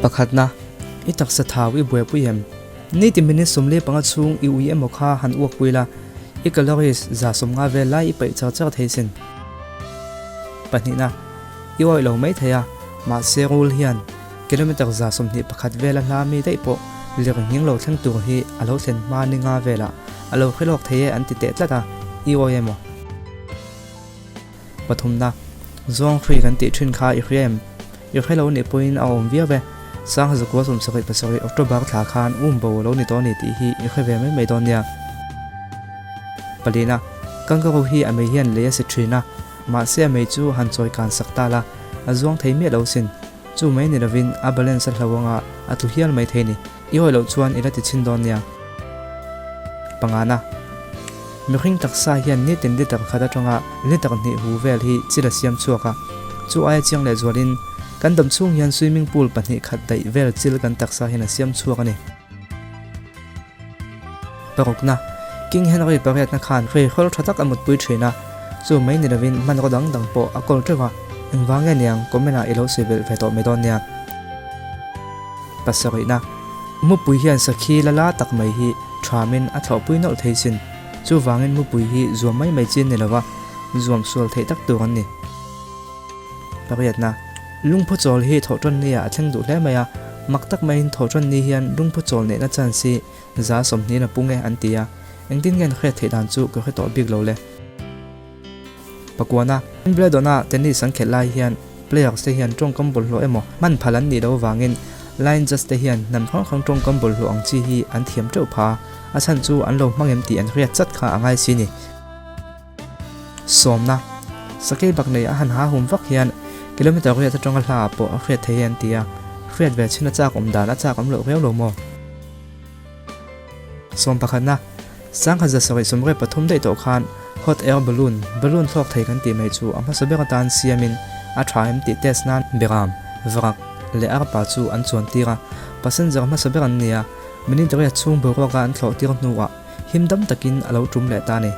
Pakhatna, I taksa thau i buaipui em? Nitin minute 15 chhung i ui emaw kha han uakpui la, i calories 150 vel lai i paih char char thei sin. Pahnihna, I awih lo mai thei a, mahse rul hian kilometre 121 vela hla mi daih pawh lir nghing lo thleng tur hi a lo thlen hma ni nga velah a lo hre lawk thei e an ti teh tlat a, i awih emaw? Pathumna, Zawng hrui kan tih thin kha i hria em? I hre lo nih pawhin a awm viau e. Sangha zakua 77 October thla khan um bo lo ni tawh a ni tih hi i hre ve mai mai dawn nia. Palina, Kangaroo hi a mei hian lei a si thin a, mahse a mei chu han chawi kan sak ta la, a zuang thei miah lo sin. Chu mai ni lovin a balance a hlo anga a tlu hial mai thei ni. I awih loh chuan i la ti chhin dawn nia. Pangana, Mihring taksa hian nitin liter khat atanga liter hnih hu vel hi chil a siam chhuak a. Chu aia chiang leh zualin kan dam chhung hian swimming pool pahnih khat daih vel chil kan taksa hian a siam chhuak a ni. Parukna, King Henry pariatna khan hrei hrawl tha tak a mutpui thin a, chu mai ni lovin hmanraw dang dang pawh a kawl teuh a, engvang nge niang comment ah i lo sawi belh ve tawh mai dawn nia. Pasarihna, Mupui hian sakhi la la tak mai hi thamin a thlawhpui nawlh thei sin, chuvangin mupui hi zuam mai mai chin ni lova zuam sual theih tak tur an ni. Pariatna, Lungphu chawl hi thawhṭawn ni ah a thleng duh hle mai a, mak tak maiin thawhṭawn ni hian lungphu chawl neihna chance hi 20% a pung e an ti a, engtin nge an hriat theih dan chu ka hre tawh bik lo le. Pakuana, Wimbledon-a tennis an khelh lai hian players te hian tawngkam bawlhhlawh emaw hman phal an nih loh avangin line judge te hian hnam hrang hrang tawngkam bawlhhlawh ang chi hi an thiam teuh pha a, a chhan chu an lo hmang em tih an hriat chat kha a ngai si ni. Sawmna, Sakei bak nei a han ha hum vak hian kilometre riat atanga hla ah pawh a hriat thei e an ti a, hriat ve chhin a chak awm dan a chak awm loh riau lo maw? Sawm pakhatna, Sangha 773 daih tawh khan hot air balloon, balloon thlawk thei kan tih mai chu a hmasa ber atan siamin a tha em tih test nan Beram, Varak leh Arpa chu an chuan tir a, passenger hmasa ber an ni a, minute riat chhung boruaka an thlawh tir hnuah him dam takin a lo tum leh ta a ni.